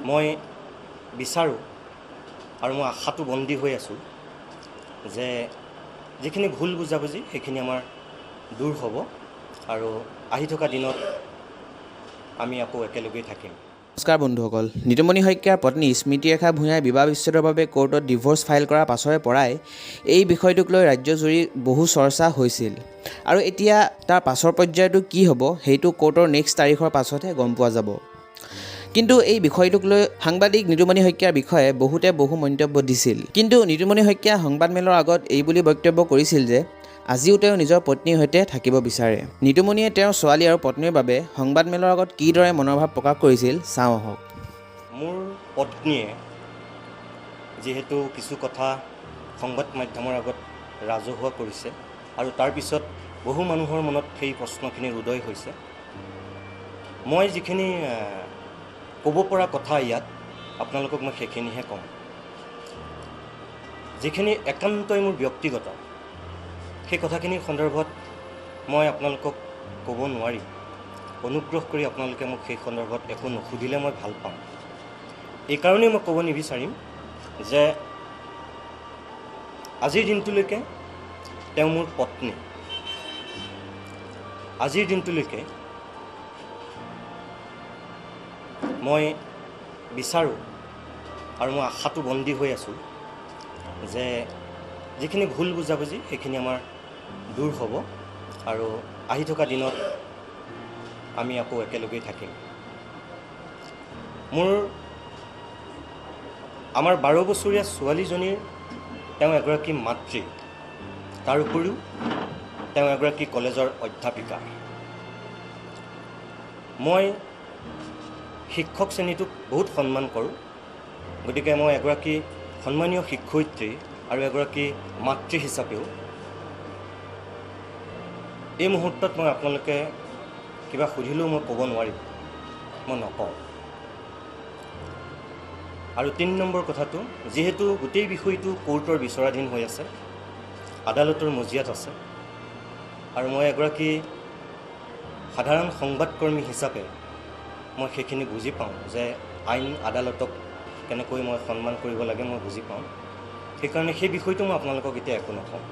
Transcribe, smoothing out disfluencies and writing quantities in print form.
মই বিচাৰোঁ আৰু মই আশাটো বন্দী হৈ আছোঁ যে যিখিনি ভুল বুজাবুজি সেইখিনি আমাৰ দূৰ হ'ব আৰু আহি থকা দিনত আমি আকৌ একেলগেই থাকিম। নমস্কাৰ বন্ধুসকল, নিতুমণি শইকীয়াৰ পত্নী স্মৃতিৰেখা ভূঞাই বিবাহ বিচ্ছেদৰ বাবে কোৰ্টত ডিভ'ৰ্চ ফাইল কৰাৰ পাছৰে পৰাই এই বিষয়টোক লৈ ৰাজ্যজুৰি বহু চৰ্চা হৈছিল আৰু এতিয়া তাৰ পাছৰ পৰ্যায়টো কি হ'ব, সেইটো কোৰ্টৰ নেক্সট তাৰিখৰ পাছতহে গম পোৱা যাব। কিন্তু এই বিষয়টোক লৈ সাংবাদিক নিতুমণি শইকীয়াৰ বিষয়ে বহুতে বহু মন্তব্য দিছিল। কিন্তু নিতুমণি শইকীয়া সংবাদমেলৰ আগত এই বুলি বক্তব্য কৰিছিল যে আজিও তেওঁ নিজৰ পত্নীৰ সৈতে থাকিব বিচাৰে। নিতুমণিয়ে তেওঁৰ ছোৱালী আৰু পত্নীৰ বাবে সংবাদমেলৰ আগত কিদৰে মনৰ ভাৱ প্ৰকাশ কৰিছিল, চাওঁ আহক। মোৰ পত্নীয়ে যিহেতু কিছু কথা সংবাদ মাধ্যমৰ আগত ৰাজহুৱা কৰিছে আৰু তাৰপিছত বহু মানুহৰ মনত সেই প্ৰশ্নখিনিৰ উদয় হৈছে, মই যিখিনি ক'ব পৰা কথা ইয়াত আপোনালোকক মই সেইখিনিহে ক'ম। যিখিনি একান্তই মোৰ ব্যক্তিগত, সেই কথাখিনিৰ সন্দৰ্ভত মই আপোনালোকক ক'ব নোৱাৰিম। অনুগ্ৰহ কৰি আপোনালোকে মোক সেই সন্দৰ্ভত একো নুসুধিলে মই ভাল পাম। এইকাৰণেই মই ক'ব নিবিচাৰিম যে আজিৰ দিনটোলৈকে তেওঁ মোৰ পত্নী। আজিৰ দিনটোলৈকে মই বিচাৰোঁ আৰু মই আশাটো বন্দী হৈ আছোঁ যে যিখিনি ভুল বুজাবুজি সেইখিনি আমাৰ দূৰ হ'ব আৰু আহি থকা দিনত আমি আকৌ একেলগেই থাকিম। আমাৰ 12 বছৰীয়া ছোৱালীজনীৰ তেওঁ এগৰাকী মাতৃ, তাৰ উপৰিও তেওঁ এগৰাকী কলেজৰ অধ্যাপিকা। মই শিক্ষক শ্ৰেণীটোক বহুত সন্মান কৰোঁ। গতিকে মই এগৰাকী সন্মানীয় শিক্ষয়িত্ৰী আৰু এগৰাকী মাতৃ হিচাপেও এই মুহূৰ্তত মই আপোনালোকে কিবা সুধিলেও মই ক'ব নোৱাৰিম, মই নকওঁ। আৰু 3 নম্বৰ কথাটো, যিহেতু গোটেই বিষয়টো কোৰ্টৰ বিচৰাধীন হৈ আছে, আদালতৰ মজিয়াত আছে আৰু মই এগৰাকী সাধাৰণ সংবাদকৰ্মী হিচাপে মই সেইখিনি বুজি পাওঁ যে আইন আদালতক কেনেকৈ মই সন্মান কৰিব লাগে, মই বুজি পাওঁ। সেইকাৰণে সেই বিষয়টো মই আপোনালোকক এতিয়া একো নকওঁ।